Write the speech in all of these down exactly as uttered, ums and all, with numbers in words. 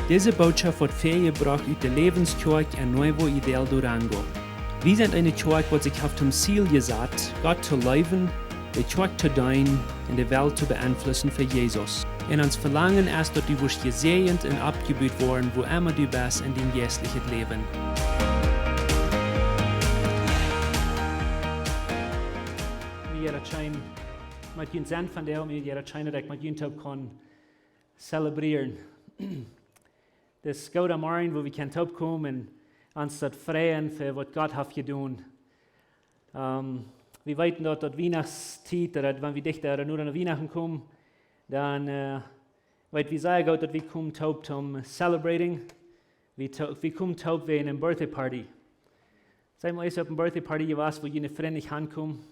Dise Bootschoft woat väajebrocht ut de Läwenskjoakj en Nuevo Ideal, Durango. Wie sent eene Kjoakj, waut sikj haft toom Ziel jesat, Gott to leewen, de Kjoakj to deenen un de Welt to beenflussen fa Jesus. Un ons Velangen es, daut du woascht jesäajent un oppjebut woaren, wua emma du best en dien jeistlichet Läwen. Wie jeren scheen met junt sennen vondoag, wie jeren scheen, daut ekj met junt toop kaun celebrieren. Daut es goot aum Morjen, wua wie kjennen toopkomen un ons daut freien fa waut Gott haft jedonen. Ähm, wie weeten daut, daut Wienachtstiet, ooda wan wie dichta nu aun Wienachten komen, dan, äh, weet wie sea goot, daut wie komen toop toom celebrating. Wie, to-, wie komen toop wäajen eene Birthday Party. Saj mol, es opp eene Birthday Party jewast, wua june Frind nich hankomen,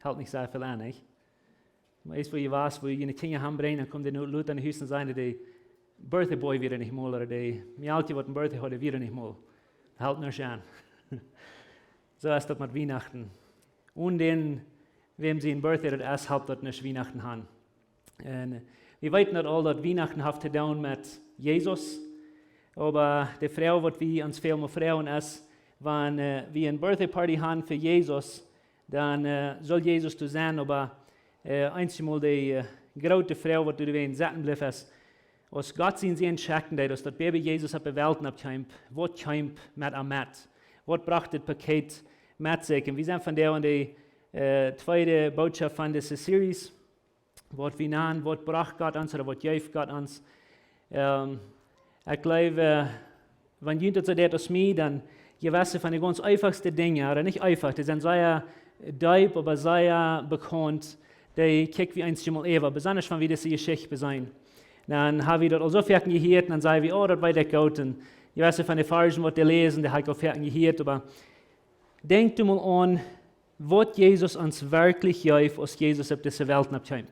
helt nich sea väl aun, nich? Oba es wua jewast, wua june Kjinja hanbrinjen, dan komen dee nu lota no Hus un sajen, daut de Birthday Boy wia nich mol, ooda de Mejal, waut een Birthday haud, wia nich mol. Helt nuscht aun. Soo es daut met Wienachten. Un dän, wäm sien Birthday daut es, halpt daut nuscht Wienachten han. Un, äh, wie weeten daut aul, daut Wienachten haft to doonen met Jesus. Oba de Froag, waut wie ons väl mol froagen, es, wan, äh, wie eene Birthday Party han fa Jesus, dan, äh, saul Jesus doa sennen, oba, äh, eensjemol de, äh, groote Froag, waut doa doawäajen sitten blift, es, aus Gott sien Sän schekjen deed, aus daut Baby Jesus opp de Welt nopp kjeem, waut kjeem met am met? Waut brocht daut Paket met sikj? Un wie sent vondoag en de, äh, tweede Bootschoft von dise Series, waut wie nanen, waut brocht Gott ons, ooda waut jeef Gott ons? Ähm, ekj jleew, äh, wan junt daut soo jeit aus mie, dan jewesse von de gaunz eefachste Dinja, ooda nich eefach, dee sent sea deep, oba sea bekaunt, dee kjikj wie eensjemol äwa, besonda wan wie dise Jeschicht beseenen. Dan ha wie daut aul soo foaken jehieet, un dan saj wie, oh, daut weet ekj goot. Un jewesse von de Varschen, waut dee läsen, dee ha ekj aul foaken jehieet, oba denkj mol aun, waut Jesus ons werkjlich jeef, aus Jesus opp dise Welt nopp kjeem.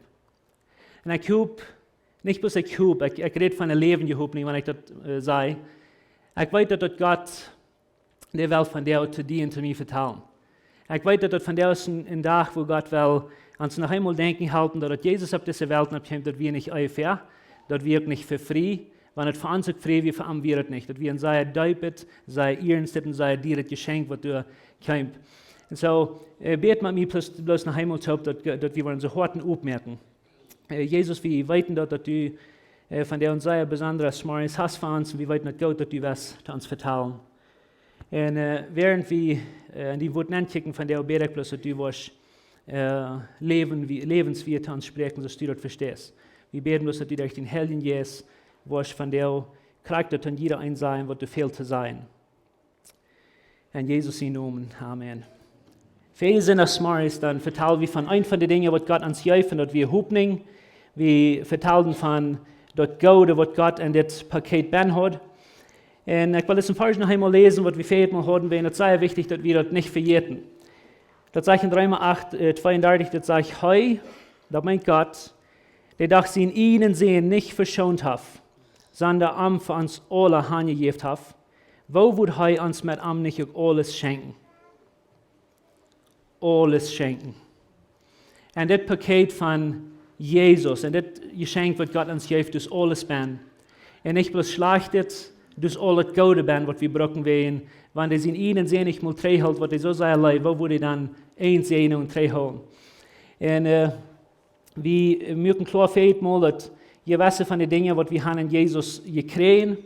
Un ekj hop, nich bloos ekj hop, ekj, ekj räd von eene läwendje Hopninj, wan ekj daut, äh, saj. Ekj weet daut, daut Gott dee well vondoag to die un to mie vetalen. Ekj weet, daut daut vondoag es een, een Dach, wua Gott well ons noch eemol denkjen halpen, daut, daut Jesus opp dise Welt nopp kjeem, daut wia nich eefach, daut wia uk nich fa frie, wan et fa ons uk frie wia, fa am wia et nich. Daut wia een sea deepet, sea iernst un sea dieret Jeschenkj, waut doa kjeem. Un soo, äh, bät met mie bloos, bloos noch eemol toop, daut, daut wie woaren onse Hoaten oppmoaken. Äh, Jesus, wie weeten daut, daut du, äh, vondoag een sea besondra Morjes hast fa ons, un wie weeten daut goot, daut du west to ons vetalen. Un, äh, wäarent wie, äh, en dien Wuat nenkjikjen vondoag, bäd ekj bloos, daut du woascht, äh, Läwen, wie, Läwenswieed to ons spräakjen, soo aus du daut vesteist. Wie bäden bloos, daut du derch dän Heiljen Jeist woascht vondoag krakjt daut aun jieda eenen sajen, waut doa fält to sajen. En Jesus sienen Nomen. Amen. Väl Sindach zemorjes, dan vetald wie von eent von de Dinja, waut Gott ons jeef, un daut wia Hopninj. Wie vetalden von daut Goode, waut Gott en dit Paket bennen haud. Un ekj well disen Varsch noch eemol läsen, waut wie väajet Mol hauden, wiels daut es sea wichtich, daut wie daut nich vejäten. Daut sajcht en Reema acht, äh, tweeundartich, daut sajcht: Hee, daut meent Gott, dee doch sienen eenen Sän nich veschoont haft, sonda am fa ons aule hanjejäft haft, woo woat hee ons met am nich uk aules schenkjen? Aules schenkjen. En dit Paket von Jesus, en dit Jeschenkj, waut Gott ons jeef, doa es aules bennen. Un nich bloos Schlajchtet, doa es aul daut Goode bennen, waut wie brucken, wiels, wan dee sienen eenen Sän nich mol trigjhelt, waut hee soo sea leeft, woo woat hee dan ons Sän trigjhoolen? Un, äh, wie moaken kloa väajet Mol, daut jewesse von de Dinja, waut wie haben en Jesus jekjräajen,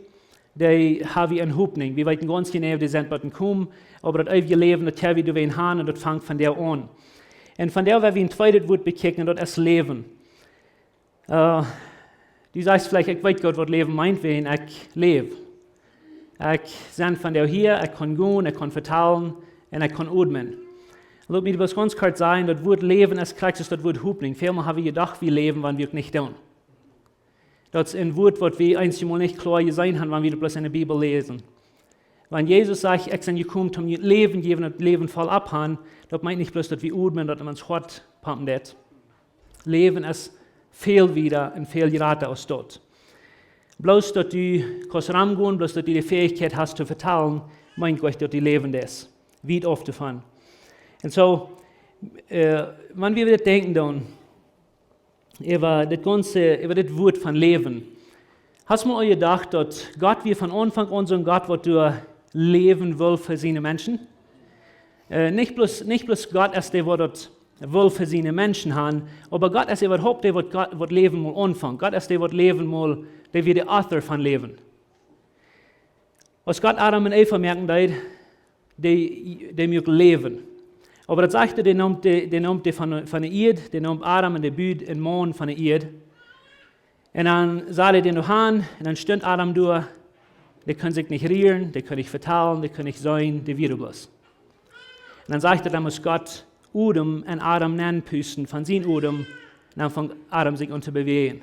dee ha wie en Hopninj. Wie weeten gaunz jeneiw, dee sent waut en komen, oba daut eewje Läwen, daut ha wie doawäajen haben un daut fangt vondoag aun. Un vondoag woa wie een tweedet Wuat bekjikjen, daut es Läwen. Äh, du sajchst veleicht: Ekj weet goot, waut Läwen meent, wiels ekj läw. Ekj sie vondoag hia, ekj kaun gonen, ekj kaun vetalen un ekj kaun odmen. Lot mie bloos gaunz kort sajen, daut Wuat Läwen es krakjt soo aus daut Wuat Hopninj. Väl Mol ha wie jedocht, wie läwen, wan wie uk nich doonen. Daut es een Wuat, waut wie eenjemol nich kloa jeseenen haben, wan wie daut bloos en de Bibel läsen. Wan Jesus sajcht: Ekj sie jekomen toom Läwen jäwen un daut Läwen voll haben, daut meent nich bloos, daut wie odmen, daut ons Hoat pompen deit. Läwen es väl wieda un väl jrata aus daut. Bloos daut du kaust romgonen, bloos daut du de Fäichkjeit hast to vetalen, meent nich, daut du läwen deist. Wiet auf doavon. Un soo, äh, wan wie dit denkjen doonen, äwa dit gaunze, äwa dit Wuat von Läwen, Hast mol jedocht, daut Gott wia von Aunfank aun soon Gott, waut doa Läwen well fa siene Menschen? Äh, nich bloos, nich bloos Gott es dee, waut daut well fa siene Menschen han, oba Gott es äwahaupt dee, waut, Gott, waut Läwen mol aunfangt. Gott es dee, waut Läwen mol, dee wia de author von Läwen. Aus Gott Adam un Eva moaken deed, dee, dee muak Läwen. Oba daut sajcht, dee neem dee, dee neem dee von, von de Ieed, dee neem Adam un dee bud een Maun von de Ieed. Un dan sad dee dän doa aun, un dan stunt Adam doa, dee kunn sikj nich rieren, dee kunn nich vetalen, dee kunn nich seenen, dee wia doa bloos. Un dan sajcht et, dan must Gott Odem en Adam nenpusten von sien Odem, un dan funk Adam sikj aun to bewäajen.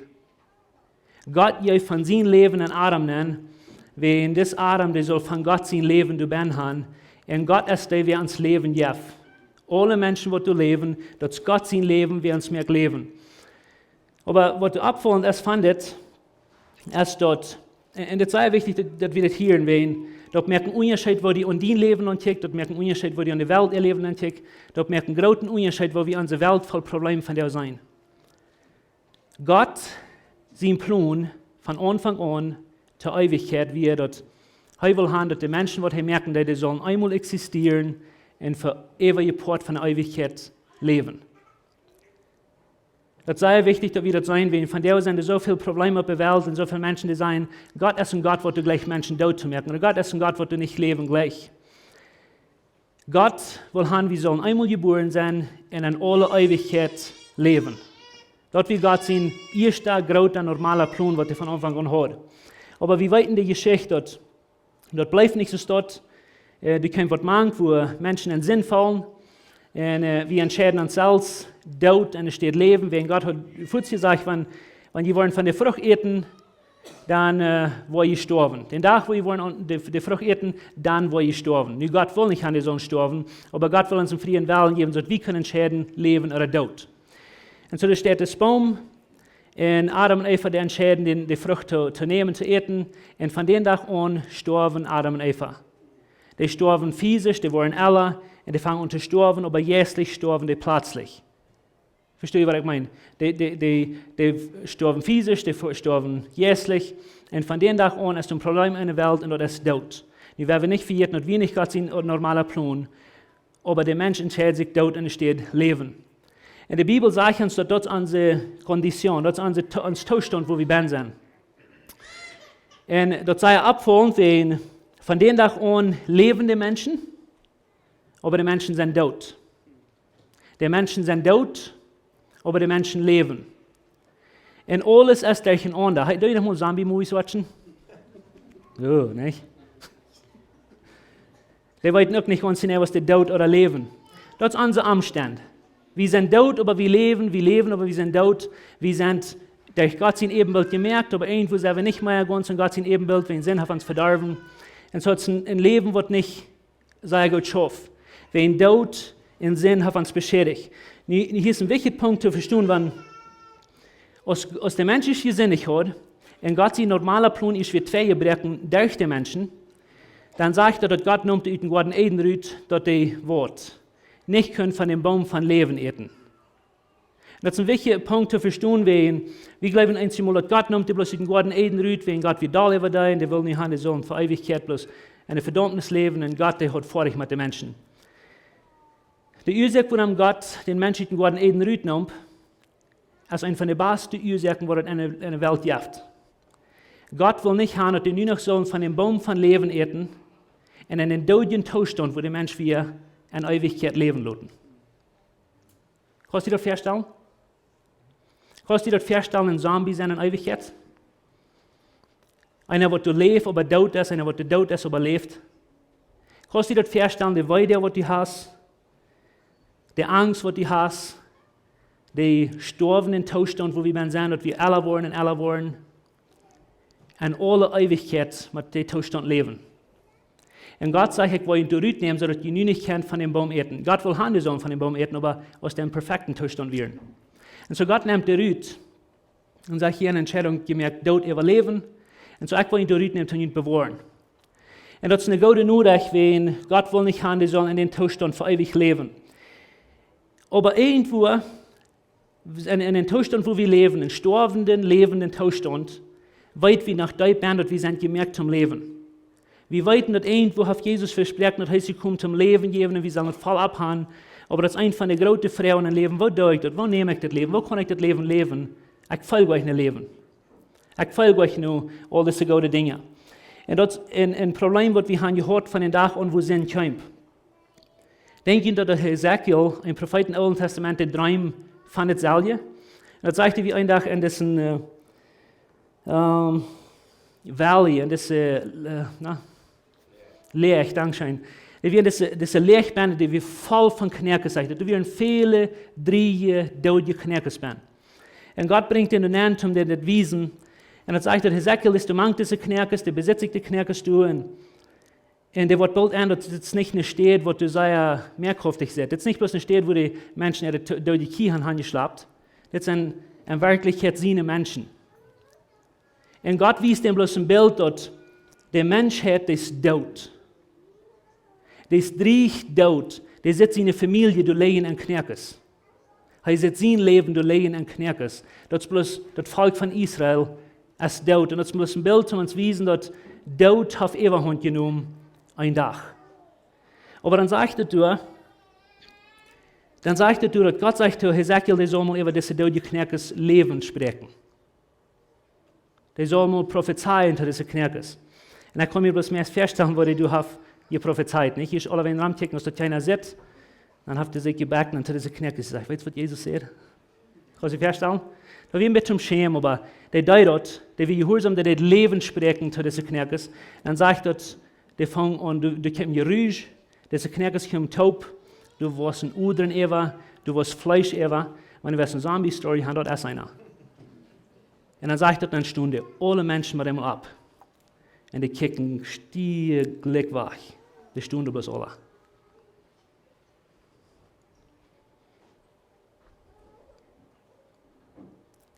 Gott jeef von sien Läwen en Adam nen, wäajen dis Adam, dee sull von Gott sien Läwen doabennen han. Un Gott es dee, wäa ons Läwen jeft. Aule Menschen, waut doa läwen, daut es Gott sien Läwen, wäa ons moakt läwen. Oba waut oppfaulent es von dit, es daut, un, un daut es sea wichtich, daut, daut wie daut hieren, wäajen daut moakt een Unjascheet, woo du aun dien Läwen aunkjikjst, daut moakt een Unjascheet, woo du aun de Welt äa Läwen aunkjikjst, daut moakt een grooten Unjascheet, woo wie onse Welt voll Problemen vondoag seenen. Gott sien Plon von Aunfank aun to Eewichkjeit wia daut hee wull han, daut de Menschen, waut hee moaken deed, dee sullen eemol existieren un fa eewich Poat von de Eewichkjeit läwen. Daut es sea wichtich, daut wie daut seenen, wäajen vondoag sent doa soo väl Problemen opp de Welt un soo väl Menschen, dee sajen, Gott es een Gott, waut doa jleicht Menschen doot to moaken. Ooda Gott es een Gott, waut doa nich Läwen jleicht. Gott wull han, wie sullen eemol jebuaren sennen un en aule Eewichkjeit läwen. Daut wia Gott sien ieeschta, groota, normala Plon, waut hee von Aunfank aun haud. Oba wie weeten de Jeschicht, daut, daut bleef nich soo, daut, äh, doa kjeem waut mank, woo Menschen en Sind faulen. Un, äh, wie entscheiden ons selfst, doot enne Städ Läwen, wäajen Gott haud fuaz jesajcht, wan, wan jie woaren von de Frucht äten, dan, äh, woa jie stoawen. Dän Dach, woo jie woaren aun de, de Frucht äten, dan woa jie stoawen. Nu, Gott wull nich han, dee sullen stoawen, oba Gott wull ons een frieen Wellen jäwen, soo daut wie kjennen entscheiden, Läwen ooda Doot. Un soo, doa steit dis Boom, un Adam un Eva, dee entscheiden, dän, de Frucht to, to nämen, to äten. Un von dän Dach aun stoawen Adam un Eva. Dee stoawen fisisch, dee woaren ella, un dee fangen aun to stoawen, oba jeistlich stoawen dee pletslich. Vestonen jie, waut ekj meen? Dee, dee, dee, dee stoawen fisisch, dee vo-, stoawen jeistlich. Un von dän Dach aun es een Problem enne Welt un daut es Doot. Nu, wie woaren nich vejäten, daut wia nich Gott sien normala Plon, oba de Mensch entscheid sikj, doot enne Städ Läwen. Un de Bibel sajcht ons, daut daut es onse Kondition, daut es onse To-, ons Toostaunt, woo wie bennen sent. Un daut es sea oppfaulent, wäajen von dän Dach aun läwen de Menschen, oba de Menschen sent doot. De Menschen sent doot, oba de Menschen läwen. Un aules es derchenaunda. Hey, doo jie noch mol Zombie-Movies watchen? Soo, nich? Dee weeten uk nich, wan see nu waut de Doot ooda Läwen. Daut es onse Omstend. Wie sent doot, oba wie läwen, wie läwen, oba wie sent doot. Wie sent derch Gott sien Äbenbilt jemoakt, oba irjentwoo sent wie nich mea gaunz en Gott sien Äbenbilt, wäajen Sind haft ons vedorwen. Un soo es een, een Läwen, waut nich sea goot schauft. Wäajen Doot un Sind haft ons beschädicht. Nu, nu hia es een wichtja Punkt to vestonen, wan aus, aus de Mensch jesindicht haud un Gott sien normala Plon es wada twei jebroaken derch de Menschen, dan sajcht daut, daut Gott neem dee ut dän Goaden Eden rut, daut dee waut nich kunnen von dän Boom von Läwen äten. Un daut es een wichtja Punkt to vestonen, wäajen wie jleewen eenjemol, daut Gott neem dee bloos ut dän Goaden Eden rut, wäajen Gott wia doll äwa dee, un dee wull nich han, dee sullen fa Eewichkjeit bloos enne Vedaumnis läwen, un Gott, dee haud foadich met de Menschen. De Uasoak, wuarom Gott dän Mensch ut dän Goaden Eden rutneem, es eene von de baste Uasoaken, waut et enne, enne Welt jeft. Gott wull nich han, daut dee nu noch sullen von dän Boom von Läwen äten un en dän doodjen Toostaunt, woo de Mensch wia, en Eewichkjeit läwen loten. Kaust du die daut väastalen? Kaust du die daut väastalen, een Zombie sennen en Eewichkjeit? Eena, waut doa läft, oba doot es, eena, waut doa doot es, oba läft. Kaust du die daut väastalen, de Wee, waut du hast, de Angst, waut du hast, dän stoawenden Toostaunt, woo wie bennen sent, daut wie ella woaren un ella woaren, en aule Eewichkjeit met dän Toostaunt läwen. Un Gott sajcht: "Ekj woa junt doa rutnämen, soo daut jie nu nich kjennen von dän Boom äten." Gott wull han, dee sullen von dän Boom äten, oba aus dee em perfekjten Toostaunt wieren. Un soo Gott nemt dee rut un sajcht: "Hia eene Entscheidunk jemoakt, doot ooda läwen. Un soo ekj woa junt doa rutnämen, toom junt bewoaren." Un daut es eene goode Norecht, wäajen Gott wull nich han, dee sullen en dän Toostaunt fa eewich läwen. Oba irjentwua en, en dän Toostaunt, woo wie läwen, een stoawenden, läwenden Toostaunt, Weet wie noch deep benn, daut wie sent jemoakt toom läwen. Wie weeten, daut irjentwoo haft Jesus vesproaken, daut hee es jekomen toom Läwen jäwen un wie sellen daut voll opphan. Oba daut es eent von de groote Froagen em Läwen: Woo doo ekj daut? Woo näm ekj daut Läwen? Woo kaun ekj daut Läwen läwen? Ekj feel goanich no Läwen. Ekj feel goanich no aul dise goode Dinja. Un daut es een, een Problem, waut wie haben jehaut von dän Dach aun, woo Sind kjeem. Denkj jie, daut de Hesekiel, een Profeet em Oolen Testament, de Dreem von daut selwje? Un daut sajcht hee, wie een Dach en dise, äh, ähm, Valley, en dise, äh, na, Läach, dankscheen. Dee wia dise, dise Läach benn, dee wia voll von Kjnoakes, sajcht hee. Doa wieren väle dreeje, doodje Kjnoakes benn. Un Gott brinjt dän doa nenn, om dän daut to wiesen. Un daut sajcht, daut Hesekiel es doa mank dise Kjnoakes, dee besitzt sikj de Kjnoakes doa un un dee woat boolt enn, daut, dit es nich eene Städ, waut doa sea meakjauftich es. Dit es nich bloos eene Städ, wua de Menschen äare to-, doodje Kjieej han jeschlapt. Dit sent en Werkjlichkjeit siene Menschen. Un Gott wiest am bloos een Bilt, daut de Menschheit, dee es doot. Dee es dreech doot. Dee sitt siene Famielje doa lijen en Kjnoakes. Hee sitt sien Läwen doa lijen en Kjnoakes. Daut es bloos, daut Volkj von Israel es doot. Un daut es bloos een Bilt, om ons to wiesen, daut Doot haft Äwahaunt jenomen een Dach. Oba dan sajcht et doa, dan sajcht et doa, daut Gott sajcht to Hesekiel, dee saul mol äwa dise doodje Kjnoakes Läwen spräakjen. Dee saul mol profezeien to dise Kjnoakes. Un ekj kaun mie bloos meist väastalen, waut dee doa haft jeprofezeit, nich? Hia es aulawäajen romkjikjen, aus daut kjeena sitt. Dan haft hee sikj jebekjt un to dise Kjnoakes jesajcht: Weetst, waut Jesus säd? Kaust die väastalen? Daut wia een bät schäm, oba dee deed daut, dee wia jehuarsom, dee deed Läwen spräakjen to dise Kjnoakes. Dan sajcht daut, dee fungen aun, doa, doa kjeem een Jerusch, dise Kjnoakes kjeemen toop, doa wia een Odren äwa, doa wia Fleesch äwa, wan du west eene Zombie-Story han, daut es eena. Un dan sajcht daut, dan stunden aule Menschen met eemol opp. Un dee kjikjten stieekjlich wajch. Dee stunden bloos aula.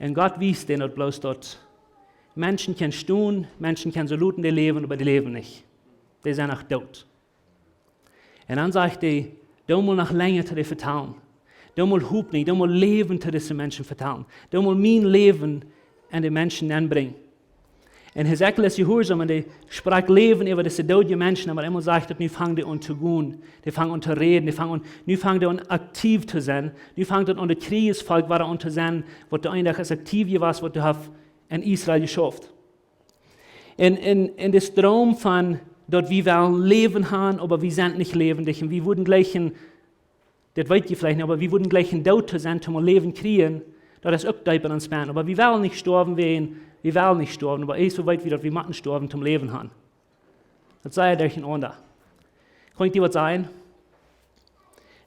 Un Gott wiest an, daut bloos daut Menschen kjennen stonen, Menschen kjennen soo loten, dee läwen, oba dee läwen nich. Dee sent noch doot. Un dan sajcht hee: Doo mol noch lenja to dee vetalen. Doo mol Hopninj, doo mol Läwen to dise Menschen vetalen. Doo mol mien Läwen aun de Menschen nenbrinjen. Un Hesekiel es jehuarsom un dee sprakjt Läwen äwa dise doodje Menschen, oba eemol sajcht et, nu fangen dee aun to gonen. Dee fangen aun to räden, dee fangen aun, nu fangen dee aun aktiv to sennen. Nu fangt et aun, daut Kjrieejsvolkj wada aun to sennen, waut doa een Dach es aktiv jewast, waut doa haft en Israel jeschauft. Un, un, un de Stroom von daut wie wellen Läwen han, oba wie sent nich läwendich. Un wie wudden jlikjen, daut weet jie veleicht nich, oba wie wudden jlikjen doot to sennen, toom Läwen kjrieen, daut es uk deep en ons benn. Oba wie wellen nich stoawen, wäajen wie wellen nich stoawen, oba eent soo weet wie, daut wie motten stoawen, toom Läwen han. Daut es sea derchenaunda. Kaun ekj die waut sajen?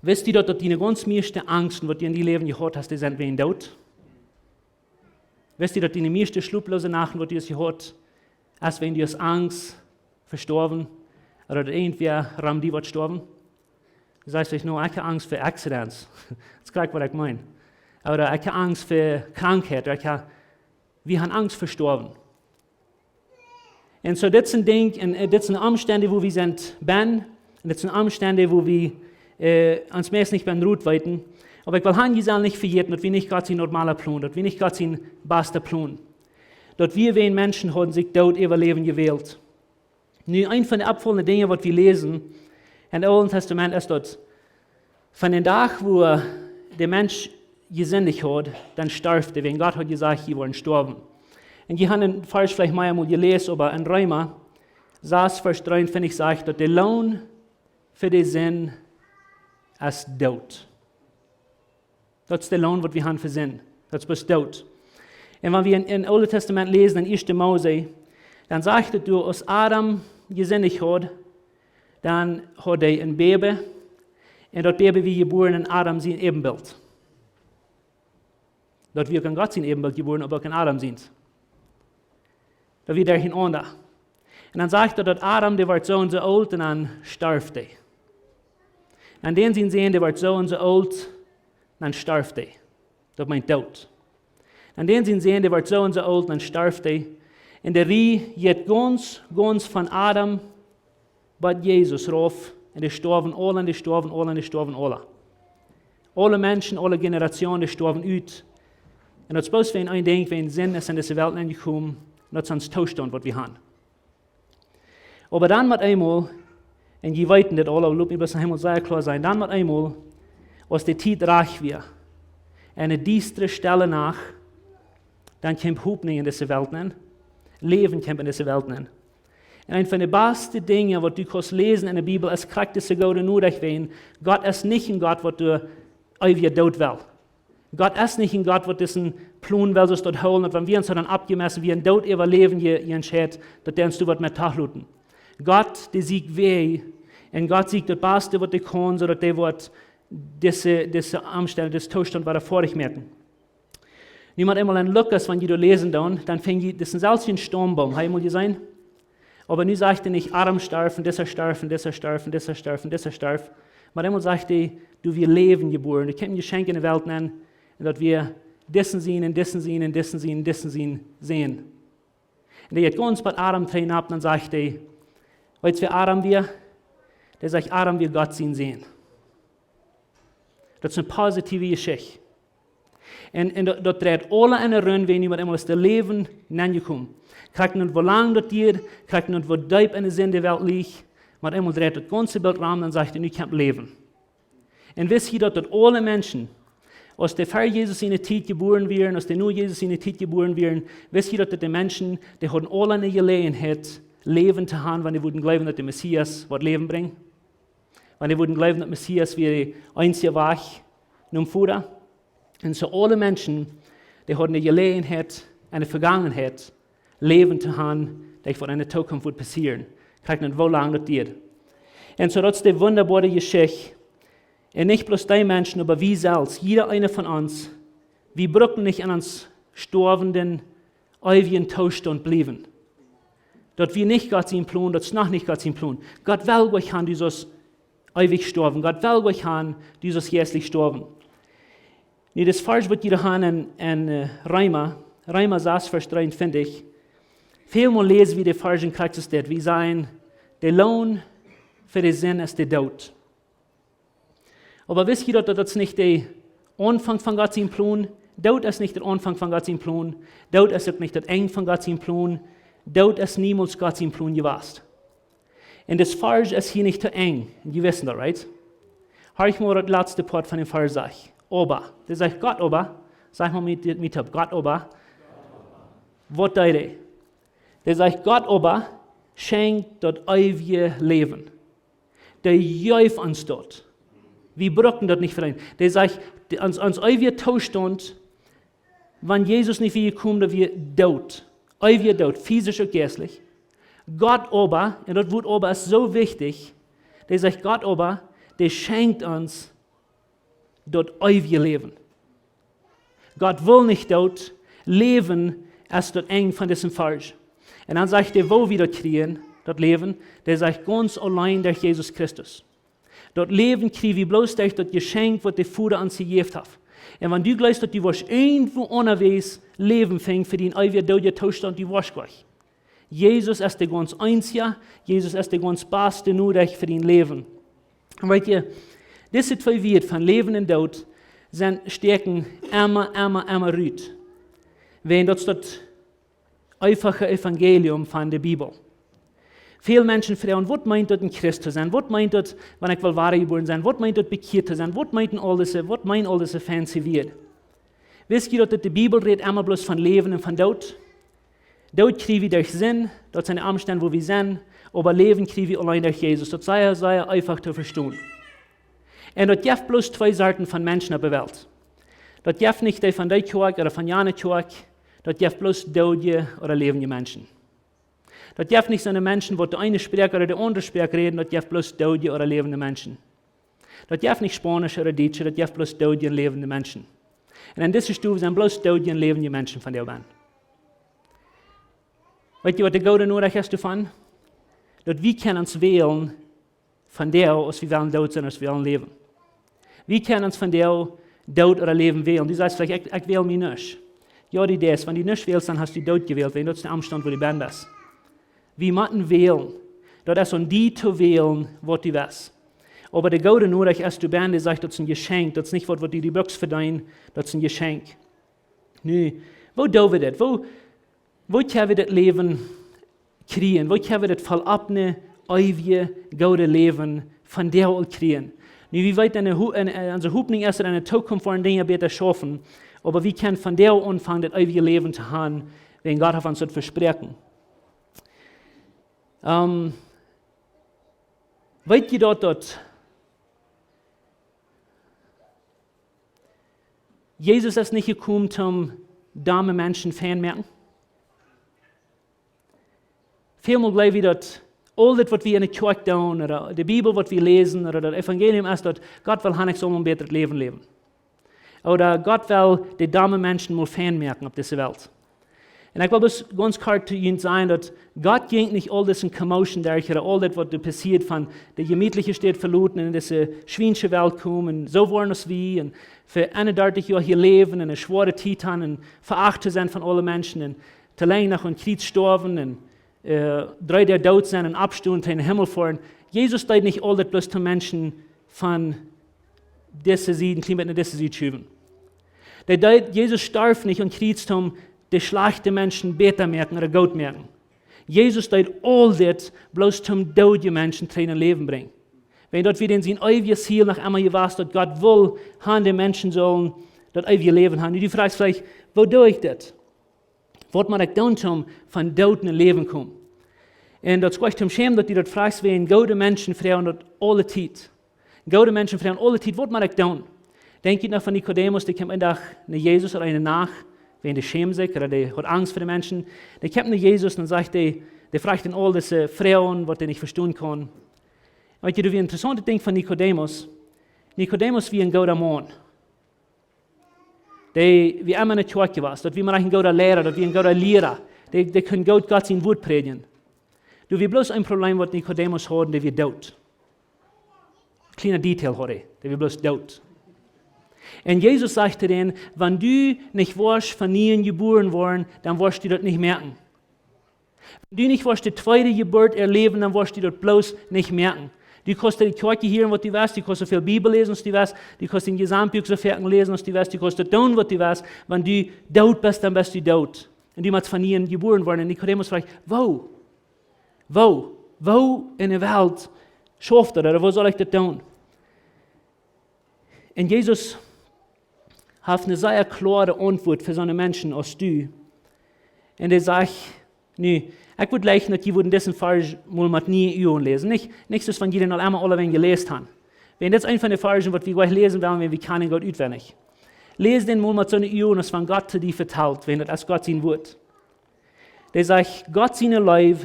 Wist du daut, daut diene gaunz mieeschte Angsten, waut du en dien Läwen jehaut hast, dee sent wäajen Doot? Wist du, daut diene mieeschte schloplose Nachten, waut du hast jehaut, es wäajen du hast Angst fa stoawen, ooda daut irjentwäa rom die woat stoawen? Du sajchst veleicht: "No, ekj hab Angst fa accidents." Daut es krakjt, waut ekj meen. Ooda: "Ekj hab Angst fa Krankheit." Ooda: "Ekj hab," wie han Angst fa stoawen. Un soo, dit sent Dinja, un, äh, dit sent Omstend, wua wie sent benn, un dit sent Omstend, wua wie, äh, ons meist nich benn rut weeten. Oba ekj well han, jie sellen nich vejäten, daut wia nich Gott sien normala Plon, daut wia nich Gott sien basta Plon. Daut wia wäajen Menschen hauden sikj Doot äwa Läwen jewält. Nu, eent von de oppfaulende Dinja, waut wie läsen em Oolen Tastament, es daut von dän Dach, wua de Mensch jesindicht haud, dan storf dee, wäajen Gott haud jesajcht, jie woaren stoawen. Un jie han dän Varsch veleicht mea mol jeläst, oba en Reema sas, Varsch dreeuntwintich sajcht, daut de Loon fa de Sind es Doot. Daut es de Loon, waut wie han fa Sind. Daut es bloos Doot. Un wan wie en, en Oole Tastament läsen, en Ieeschte Mose, dan sajcht et doa, aus Adam jesindicht haud, dan haud hee een Bäbe, un daut Bäbe wia jebuaren en Adam sien Äwenbilt. Daut wia uk en Gott sien Äwenbilt jebuaren, oba uk en Adam sient. Daut wia derchenaunda. Un dan sajcht et, daut Adam, dee wort soo un soo oolt, un dan storf dee. Un dän sien Sän, dee wort soo un soo oolt, dan storf dee. Daut meent Doot. Un dän sien Sän, dee wort soo un soo oolt, dan storf dee. Un de Rieej jeit gaunz, gaunz von Adam bat Jesus rauf, un dee stoawen aula, un dee stoawen aula, un dee stoawen aula. Aule Menschen, aule Generationen, dee stoawen ut. Un daut es bloos wäajen een Dinkj, wäajen Sind es en dise Welt aunjekomen, Daut es ons Toostaunt, waut wie haben. Oba dan met eemol, un jie weeten dit aul, oba lot mie bloos noch eemol sea kloa sennen, dan met eemol, aus de Tiet rajcht wia, enne diestre, stelle Nacht, dan kjeem Hopninj en dise Welt nenn, Läwen kjeem en dise Welt nenn. Un eent von de baste Dinja, waut du kaust läsen en de Bibel, es krakjt dise goode Norecht, wiels Gott es nich een Gott, waut doa eewja doot well. Gott es nich een Gott, waut disen Plon well, soo aus daut hoolen, daut wan wie ons dan aufjemessen, wie en Doot äwa Läwen je-, jeentscheit, daut dee ons doa waut met toloten. Gott, dee sieekjt Wäaj, un Gott sieekjt daut baste, waut hee kaun, soo daut hee woat dise, dise Omstend, disen Toostaunt wada foadich moaken. Nu met eemol en Lukas, wan jie doa läsen dan, dan finj jie, daut es een selfst een Staumboom, hab jie mol jeseenen? Oba nu sajcht hee nich, Adam storf, disa storf, disa storf, disa storf, disa storf. Met eemol sajcht hee, doa wia Läwen jebuaren. Doa kjeem een Jeschenkj en de Welt nenn, un daut wia disen sien, un disen sien, un disen sien, un disen sien, sien. Un dee jeit gaunz bie Adam trigj opp, dan sajcht hee, weetst wäa Adam wia? Dee sajcht, Adam wia Gott sien Sän. Daut es eene positive Jeschicht. Un, un daut, daut dreit aule en de Rund, wan nu met eemol es daut Läwen nenjekomen. Krakjt nu, woo lang daut diat, krakjt nu, woo deep en de Sind de Welt licht, met eemol dreit daut gaunze Bilt rom, dan sajcht hee, nu kjemt Läwen. Un wist jie daut, daut aule Menschen, aus dee ver Jesus siene Tiet jebuaren wieren, aus dee no Jesus siene Tiet jebuaren wieren, wist jie daut, daut de Menschen, dee hauden aule eene Jeläajenheit, Läwen to haben, wan dee wudden jleewen, daut de Messias woat Läwen brinjen? Wan dee wudden jleewen, daut Messias wia de eensje Wajch nom Voda? Un soo aule Menschen, dee hauden de Jeläajenheit en de Vegangenheit Läwen to haben, daut waut en de Tookunft wudd passieren. Krakjt nu, woo lang daut diat. Un soo daut es de wundaboare Jeschicht. Un nich bloos dee Menschen, oba wie selfst, jieda eena von ons, wie brucken nich en ons stoawenden, eewjen Toostaunt bliewen. Daut wia nich Gott sien Plon, daut es noch nich Gott sien Plon. Gott well nich haben, du saust eewich stoawen. Gott well nich haben, du saust jeistlich stoawen. Nu, daut Varsch, waut jie haben en, en, äh, Reema, Reema sas, Varsch dreeuntwintich. Välmol läsen wie de Varsch en Christus dit. Wie sajen, de Loon fa de Sind es de Doot. Oba wist jie daut, daut es nich de Aunfank von Gott sien Plon? Doot es nich de Aunfank von Gott sien Plon. Doot es uk nich daut Enj von Gott sien Plon. Doot es niemols Gott sien Plon jewast. Un daut Varsch es hia nich to Enj. Jie weeten daut, right? Horcht mol daut latste Poat von dän Varsch, sajcht. Oba. Dee sajcht Gott oba. Saj mol met, met opp. Gott oba. Waut deed hee? Dee sajcht Gott oba schenkjt daut eewje Läwen. Dee jeef ons daut. Wie brucken daut nich vedeenen. Dee sajcht, de, ons, ons eewja Toostaunt, wan Jesus nich wia jekomen, daut wia doot. Eewja Doot, fisisch uk jeistlich. Gott oba, un daut Wuat oba es soo wichtich, dee sajcht Gott oba, dee schenkjt ons daut eewje Läwen. Gott well nich doot, Läwen es daut Enj von disen Varsch. Un dan sajcht hee, woo wie daut kjrieen, daut Läwen, dee sajcht gaunz auleen derch Jesus Christus. Daut Läwen kjrie wie bloos derch daut Jeschenkj, waut de Voda ons jejäft haft. Un wan du jleefst, daut du woascht irjentwoo aundasch Läwen finjen fa dän eewjen doodjen Toostaunt, du woascht nich. Jesus es de gaunz eensja, Jesus es de gaunz baste Norecht fa dien Läwen. Un weet jie, dise twee Wieed von Läwen un Doot sent, stoakjen emma, emma, emma rut. Wiels daut es daut eefache Evangelium von de Bibel. Väl Menschen froagen, waut meent daut, een Christ to sennen? Waut meent daut, wan ekj well wadajebuaren sennen? Waut meent daut, bekjieet to sennen? Waut meent aul dise, waut meent aul dise fancy Wieed? Wist jie daut, daut de Bibel rät emma bloos von Läwen un von Doot? Doot kjrie wie derch Sind, daut sent de Omstend, woo wie sent, oba Läwen kjrie wie auleen derch Jesus. Daut es sea, sea eefach to vestonen. Un daut jeft bloos twee Sorten von Menschen opp de Welt. Daut jeft nich dee von dee Kjoakj ooda von jane Kjoakj, daut jeft bloos doodje ooda läwendje Menschen. Daut jeft nich soone Menschen, waut de eene Sproak ooda de aundre Sproak räden, daut jeft bloos doodje ooda läwendje Menschen. Daut jeft nich Spaunisch ooda Dietsch, daut jeft bloos doodje un läwendje Menschen. Un en dise Stow sent bloos doodje un läwendje Menschen von de Welt. Weet jie, waut de goode Norecht es doavon? Daut wie kjennen ons wälen von doa, aus wie wellen doot sennen, aus wie wellen läwen. Wie kjennen ons von doa doot ooda läwen wälen. Du sajst veleicht, ekj, ekj wäl mie nich. Jo, du deist, wan du nich wälst, dan hast du doot jewält, wiels daut es de Omstand, wua du bennen best. Wie motten wälen. Daut es aun die to wälen, waut du west. Oba de goode Norecht es, du best, dee sajcht, daut es een Jeschenkj, daut es nich waut, waut du die bruckst vedeenen, daut es een Jeschenkj. Nu, woo doo wie dit? Woo, Woo kjenn wie daut Läwen kjrieen? Woo kjenn wie daut volloppne, eewje, goode Läwen vondoag aul kjrieen? Nu, wie weeten, en de Ho-, en, en onse Hopninj es, daut en de Tookunft woaren Dinja bäta schaufen, oba wie kjennen vondoag aunfangen, daut eewje Läwen to haben, wäajen Gott haft ons daut vesproaken. Ähm, weet jie daut, daut Jesus es nich jekomen, om domme Menschen fein moaken? Välmol jleew wie, daut aul dit, waut wie en de Kjoakj doonen, ooda de Bibel, waut wie läsen, ooda daut Evangelium es, daut Gott well haben, ekj saul een bätret Läwen läwen. Ooda Gott well de domme Menschen mol fein moaken opp dise Welt. Un ekj well bloos gaunz kort to junt sajen, daut Gott jinkj nich aul dise Commotion derch, ooda aul dit, waut doa passieet, von de jemietliche Städ veloten un en dise schwiensche Welt komen, un soo woaren aus wie, un fa eenendartich Joa hia läwen, un eene schwoare Tiet haben, un veacht to sennen von aule Menschen, un to lang noch aum Kjriez stoawen, un, äh, dree Doag doot sennen, un oppstonen, en dän Himmel foaren. Jesus deed nich aul dit bloos to Menschen von dise Sied, een kjlien bät no dise Sied schuwen. Dee deed, Jesus storf nich aum Kjriez, om de schlajchte Menschen bäta moaken ooda goot moaken. Jesus deed aul dit bloos, om doodje Menschen trigj en Läwen brinjen. Wäajen daut wia dän sien eewjet Ziel noch emma jewast, daut Gott well haben, de Menschen sullen daut eewje Läwen haben. Nu, du froagst veleicht: "Woo doo ekj dit? Waut mott ekj doonen, om von Doot no Läwen to komen?" Un daut es goanich to schämen, daut du daut froagst, wäajen goode Menschen froagen daut aule Tiet. Goode Menschen froagen aule Tiet: "Waut mott ekj doonen?" Denkj jie noch von Nikodemus, dee kjemt een Dach no Jesus, ooda eene Nacht, wäajen dee schämd sikj, ooda dee haud Angst fa de Menschen. Dee kjemt no Jesus un sajcht, dee, dee froagt am aul dise Froagen, waut hee nich vestonen kaun. Weet jie, daut wia een interessauntet Dinkj von Nikodemus. Nikodemus wia een gooda Maun. Dee wia emma en de Kjoakj jewast. Daut wia mau een gooda Liera, daut wia een gooda Liera. Dee, dee kunn goot Gott sien Wuat prädjen. Doa wia bloos een Problem, waut Nikodemus haud, dee wia doot. Kjliena Detail haud hee, dee wia bloos doot. Un Jesus sajcht to dän: "Wan du nich woascht von nieem jebuaren woaren, dan woascht du daut nich moaken. Wan du nich woascht de tweede Jeburt erläwen, dan woascht du daut bloos nich moaken. Du kaust de Kjoakj hieren, waut du west, du kaust soo väl Bibel läsen, aus du west, du kaust dän Jesamtbuak soo foaken läsen, aus du west, du kaust daut doonen, waut du west. Wan du doot best, dan best du doot. Un du motst von nieem jebuaren woaren." Un Nikodemus froagt: "Woo? Woo? Woo en de Welt schauft daut? Ooda woo saul ekj daut doonen?" Un Jesus haft eene sea kloare Auntwuat fa soone Menschen aus du. Un hee sajcht, nu, ekj wudd jleichen, daut jie wudden disen Varsch mol met niee Uagen läsen. Nich, nich soo aus wan jie dän aul emol aulawäajen jeläst haben. Wäajen dit es een von de Varschen, waut wie jlikj läsen wellen, wan wie kjennen Gott utwendich. Läs dän mol met soone Uagen, aus wan Gott to die vetalt, wäajen daut es Gott sien Wuat. Hee sajcht: "Gott siene Leew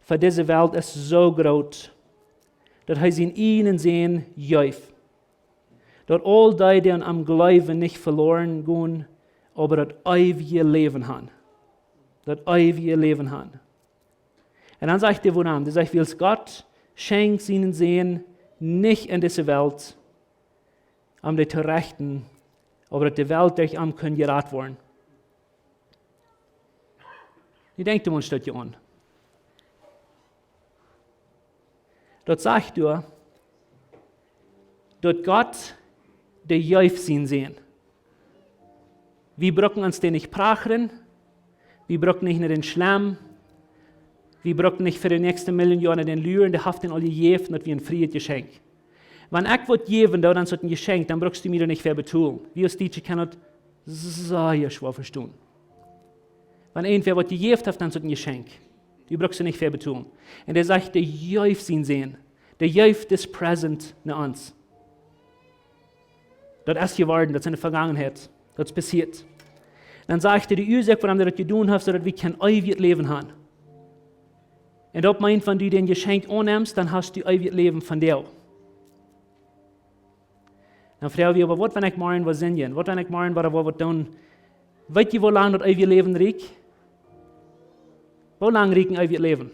fa dise Welt es soo groot, daut hee sienen eenen Sän jeef, daut aul dee, dee aun am jleewen, nich veloren gonen, oba daut eewje Läwen haben." Daut eewje Läwen haben. Un dan sajcht hee wuarom. Hee sajcht: "Wiels Gott schenkjt sienen Sän nich en dise Welt, om dee to rechten, oba daut de Welt derch am kunn jerat woaren." Nu denkj mol een Stootje aun. Daut sajcht doa, daut Gott, dee jeef sienen Sän. Wie brucken ons dän nich prachren, wie brucken nich no dän schlemen, wie brucken nich fa de näakjste Miljoon Joaren no dän luren, dee haft dän aul jejäft, daut wia een frieet Jeschenkj. Wan ekj waut jäwen doo, dan es daut een Jeschenkj, dan brukst du mie doa nich fa betolen. Wie aus Dietsche kjennen daut sea schwoa vestonen. Wan irjentwäa waut jejäft haft, dan es daut een Jeschenkj. Du brukst doa nich fa betolen. Un hee sajcht, dee jeef sienen Sän. Dee jeef dis Present no ons. Daut es jeworden, daut es en de Vegangenheit. Daut es passieet. Dan sajcht hee, de Uasoak, wuarom hee daut jedonen haft, es daut wie kjennen eewjet Läwen haben. Un daut meent, wan du dän Jeschenkj aunnemst, dan hast du eewjet Läwen vondoag. Dan froag wie: "Oba waut, wan ekj morjen woa sindjen? Waut, wan ekj morjen woa, woa waut doonen?" Weet jie, woo lang daut eewje Läwen rieekjt? Woo lang rieekjt een eewjet Läwen?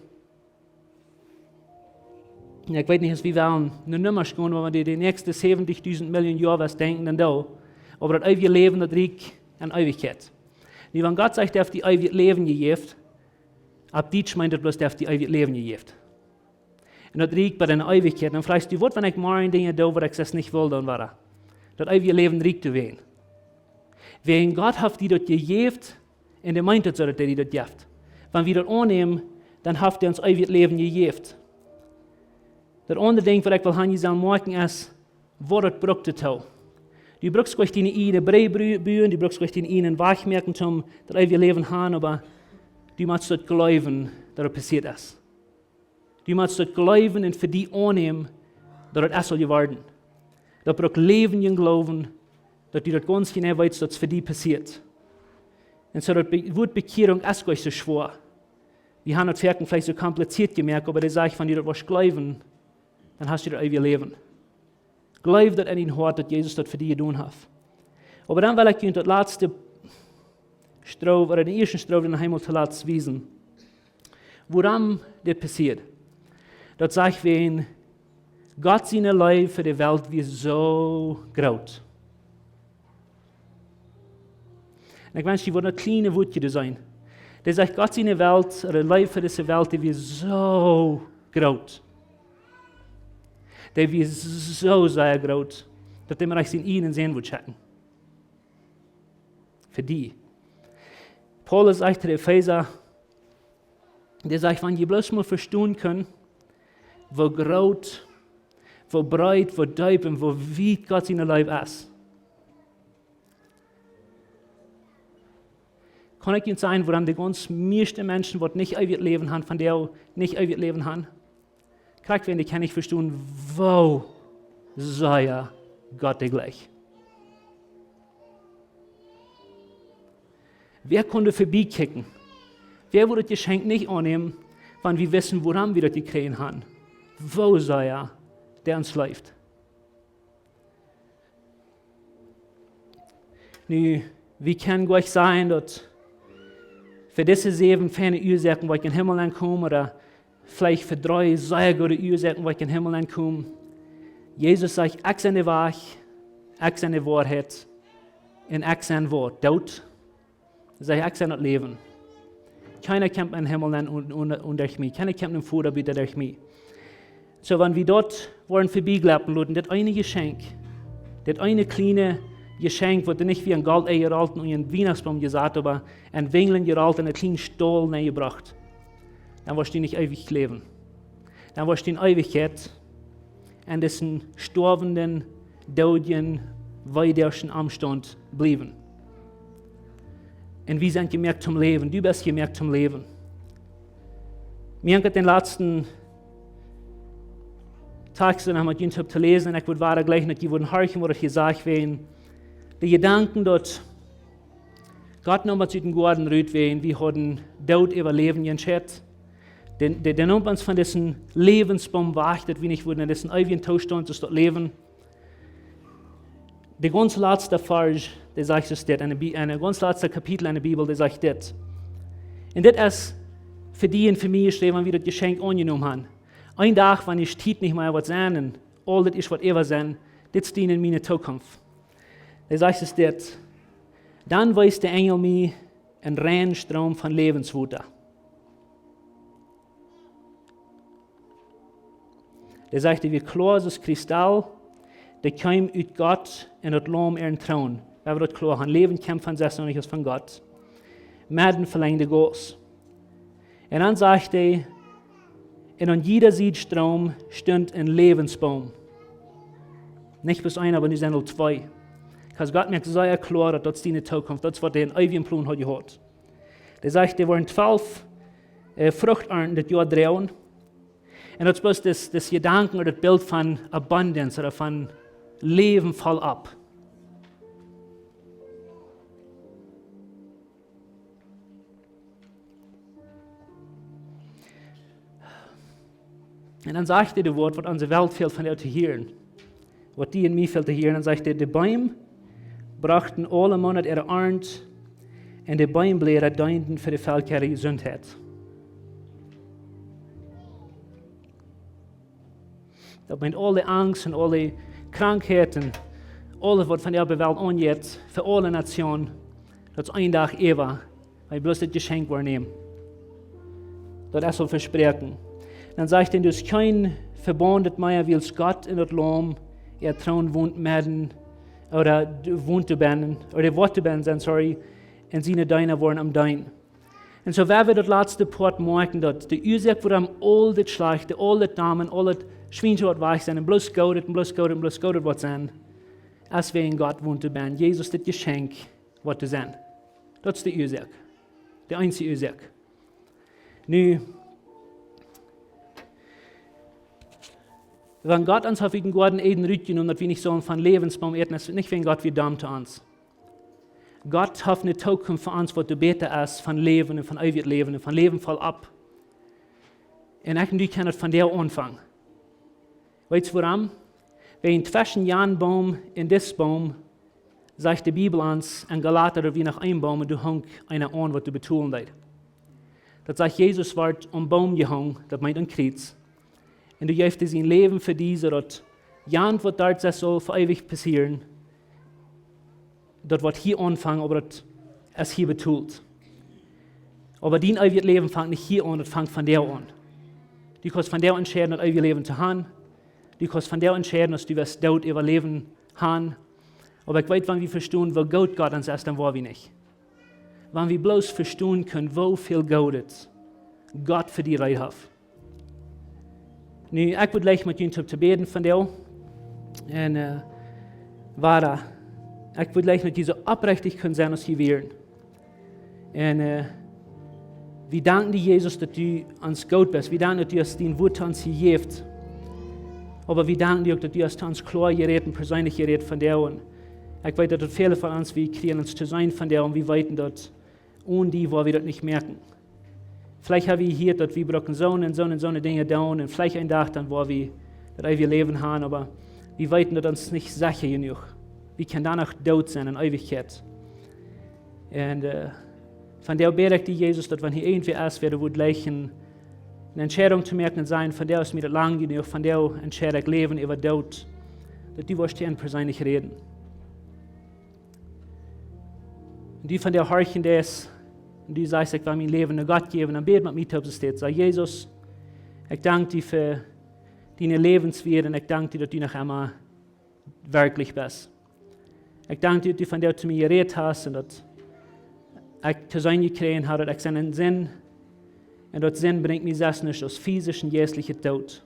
Nu, ekj weet nich, aus wie wellen no Nummasch gonen, oba wan du de näakjste säwentijdusent Miljoon Joa west denkjen, dan doo. Oba daut eewje Läwen, daut rieekjt en Eewichkjeit. Nu, wan Gott sajcht, hee haft die eewjet Läwen jejäft, opp Dietsch meent daut bloos, hee haft die eewjet Läwen jejäft. Un daut rieekjt bat en Eewichkjeit. Dan froagst du: "Waut, wan ekj morjen Dinja doo, waut ekj sest nich well doonen woa?" Daut eewje Läwen rieekjt doawäajen. Wäajen Gott haft die daut jejäft, Un dee meent daut soo, daut dee die daut jeft. Wan wie daut aunnämen, dan haft dee ons eewjet Läwen jejäft. Daut aundre Dinkj, waut ekj well han, jie sellen moakjen, es, waut daut brukt doatoo. Du brukst nich diene ieejne Brigj buen, du brukst nich dienen ieejnen Wajch moaken, om daut eewje Läwen han, oba du motst daut jleewen, daut daut passieet es. Du motst daut jleewen un fa die aunnämen, daut daut es aul jeworden. Daut brukt läwendjen Gloowen, daut du daut gaunz jeneiw weetst, daut es fa die passieet. Un soo daut Be-, Wuat Bekjierunk es nich soo schwoa. Wie han daut foaken veleicht soo kompliziert jemoakt, oba dee sajcht, wan du daut woascht jleewen, dan hast du daut eewje Läwen. Jleew daut en dien Hoat, daut Jesus daut fa die jedonen haft. Oba dan well ekj junt daut latste Stroof, ooda dän ieeschten Stroof, dän Himmel to latst wiesen. Wuarom dit passieet. Daut sajcht, wiels Gott siene Leew fa de Welt wia soo groot. Un ekj wensch, jie wudden daut kjliene Wuat doa seenen. Dee sajcht, Gott siene Welt, ooda Leew fa dise Welt, dee wia soo groot. Dee wia soo sea groot, daut hee mie rajcht sienen ieejnen Sän wull schekjen. Fa die. Paulus sajcht to de Efeesa, dee sajcht, wan jie bloos mol vestonen kunnen, woo groot, woo breet, woo deep un woo wiet Gott siene Leew es. Kaun ekj junt sajen, wuarom de gaunz mieeschte Menschen, waut nich eewjet Läwen han, von dee nich eewjet Läwen han? Krakjt wiels dee kjennen nich vestonen, woo sea Gott dee jlikjt. Wäa kunn doa verbie kjikjen? Wäa wudd daut Jeschenkj nich aunnämen, wan wie wisten, wuarom wie daut jekjräajen han? Woo sea dee ons leeft. Nu, wie kjennen jlikj sajen, daut fa dise säwen feine Uasoaken, woo ekj em Himmel aunkom, ooda veleicht fa dree sea goode Uasoaken, woo ekj em Himmel aunkom. Jesus sajcht, ekj sie de Wajch, ekj sie de Woarheit un ekj sie waut? Doot. Sajcht, ekj sie daut Läwen. Kjeena kjemt em Himmel nenn un, un, un derch mie. Kjeena kjemt em Voda buta derch mie. Soo, wan wie daut woaren verbie jleppen loten, daut eene Jeschenkj, daut eene kjliene Jeschenkj, waut nich wia en Golt enjerollt un en Wienachtsboom jesat, oba en Winjel jerollt un en kjlienen Staul nenjebrocht, dan woascht du nich eewich läwen. Dan woascht du en Eewichkjeit en disen stoawenden, doodjen, weedoagen Omstaunt bliewen. Un wie sent jemoakt toom läwen. Du best jemoakt toom läwen. Mie haft daut dän latsten Tekjst noch met junt to läsen, un ekj wudd wada jleichen, daut jie wudden horchen, waut hia sajcht, wiels de Jedanken, daut Gott neem ons ut dän Goaden rut, wiels wie hauden Doot äwa Läwen entscheit. Dee, dee, dee neem ons von disen Läwensboom wajch, daut wie nich wudden en disen eewjen Toostaunt, daut Läwen. De gaunz latste Varsch, dee sajcht dit, en de Bi-, en de gaunz latste Kapitel en de Bibel, dee sajcht dit. Un dit es fa die un fa mie jeschräwen, wan wie daut Jeschenkj aunjenomen han. Een Dach, wan de Tiet nich mea woat sennen, un aul dit es, waut äwa sennen, dit es diene un miene Zukunft. Dee sajcht dit. Dan wees de Enjel mie een reinen Stroom von Läwenswota. Dee sajcht, dee wia kloa aus Kristall, dee kjeem ut Gott un daut Laum äaren Troon. Wie haben daut kloa, een Läwen kjemt von sest nich aus von Gott. Met een velenjden Gauss. Un dan sajcht hee, un aun jieda Sied Stroom stunt een Läwensboom. Nich bloos eena, oba nu sent aul twee. Because Gott moakt sea kloa, daut daut es diene Zukunft, daut es, waut hee em eewjen Plon haud jehaut. Dee sajcht, doa woaren twalf, äh, Fruchtarnten dit Joa droagen. Un daut es bloos dis, dis Jedanken ooda daut Bilt von abundance ooda von Läwen voll opp. Un dan sajcht hee daut Wuat, waut onse Welt fält von to hieren. Waut die un mie fält to hieren. Dan sajcht hee, de Beem brochten aule Moonat äare Arnt, un de Beembläda deenden fa de Velkja äare Jesuntheit. Daut meent aule Angst un aule Krankheit un aules, waut von de Welt aunjeit, fa aule Nationen, daut es een Dach äwa, wan wie bloos dit Jeschenkj woaren nämen. Daut es aul vesproaken. Dan sajcht hee, doa es kjeen Vebaunt mea, wiels Gott un daut Laum äa Troon wont met an, ooda d-, wont doabennen, ooda woat doabennen sennen, sorry, un siene Deena woaren am deenen. Un soo woa wie daut latste Poat moakjen, daut de Uasoak wuarom aul dit Schlajchte, aul dit Dame, aul dit Schwiensch woat wajch sennen, un bloos Goodet, un bloos Goodet, un bloos Goodet woat sennen, es wäajen Gott wont doa benn. Jesus, dit Jeschenkj woat doa sennen. Daut es de Uasoak. De eensje Uasoak. Nu, wan Gott ons haft ut dän Goaden Eden rutjenomen, daut wie nich sullen von Läwensboom äten, es nich wäajen Gott wia domm to ons. Gott haft ne Tookunft fa ons, waut doa bäta es von Läwen un von eewjet Läwen un von Läwen voll opp. Un ekj un du kjennen daut vondoag aunfangen. Weetst wuarom? Wäajen tweschen jan Boom un dis Boom, sajcht de Bibel ons en Galata, daut wia noch een Boom un doa hunk eena aun, waut doa betolen deed. Daut sajcht, Jesus wort aum Boom jehongen, daut meent aum Kjriez. Un doa jeef hee sien Läwen fa die, soo daut jant waut doa soo saul fa eewich passieren, daut woat hia aunfangen, oba daut es hia betolt. Oba dien eewjet Läwen fangt nich hia aun, daut fangt vondoag aun. Du kaust vondoag entscheiden, daut eewje Läwen to han. Du kaust vondoag entscheiden, aus du woascht doot äwa Läwen han. Oba ekj weet, wan wie vestonen, woo goot Gott ons es, dan woa wie nich. Wan wie bloos vestonen kjennen, woo väl Goodet Gott fa die reed haft. Nu, ekj wudd jlikj met junt toop to bäden vondoag. Un, äh, wada, ekj wudd jlikj met junt soo oprechtich kjennen sennen aus jie wieren. Un, äh, wie danken die, Jesus, daut du ons goot best. Wie danken, daut du ons dien Wuat to ons jejäft. Oba wie danken die uk, daut du hast to ons kloa jerät un perseenlich jerät vondoag. Un ekj weet, daut väle von ons, wie kjrieen ons to seenen vondoag un wie weeten, daut onen die woa wie daut nich moakjen. Veleicht ha wie jehieet, daut wie brucken soone un soone un soone Dinja doonen un veleicht een Dach dan woa wie daut eewje Läwen han, oba wie weeten, daut ons nich secha jenuach. Wie kjennen dan noch doot sennen en Eewichkjeit. Un, äh, vondoag bäd ekj die, Jesus, daut wan hia irjentwäa es, wäa doa wudd jleichen ne Entscheidunk to moakjen un sajen, vondoag es mie daut lang jenuach, vondoag entscheid ekj Läwen äwa Doot, daut du woascht to an perseenlich räden. Un du vondoag horchen deist, un du sajchst, ekj well mien Läwen no Gott jäwen, dan bäd met mie toop, soo aus dit. Saj: Jesus, ekj dank die fa diene Läwenswieed un ekj dank die, daut du noch emma werkjlich best. Ekj dank die, daut du vondoag to mie jerät hast un daut ekj to seenen jekjräajen ha, daut ekj sie en Sind. Un daut Sind brinjt mie selfst nuscht aus fisische un jeistliche Doot.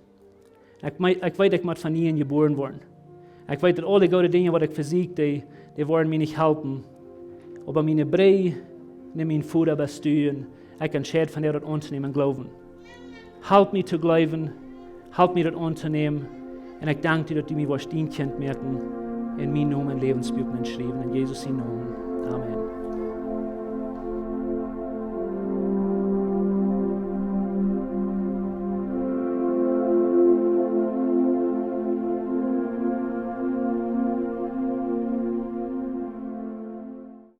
Ekj mei-, ekj weet, ekj mott von nieem jebuaren woaren. Ekj weet, daut aule goode Dinja, waut ekj vesieekj, dee, dee woaren mie nich halpen. Oba miene Brie no mien Voda best du un ekj entscheid vondoag, daut auntonämen, jleewen. Halp mie to jleewen, halp mie daut auntonämen. Un ekj dank die, daut du mie woascht dien Kjint moaken un mien Nomen en Läwensbuak enschriewen. En Jesus sienen Nomen. Amen.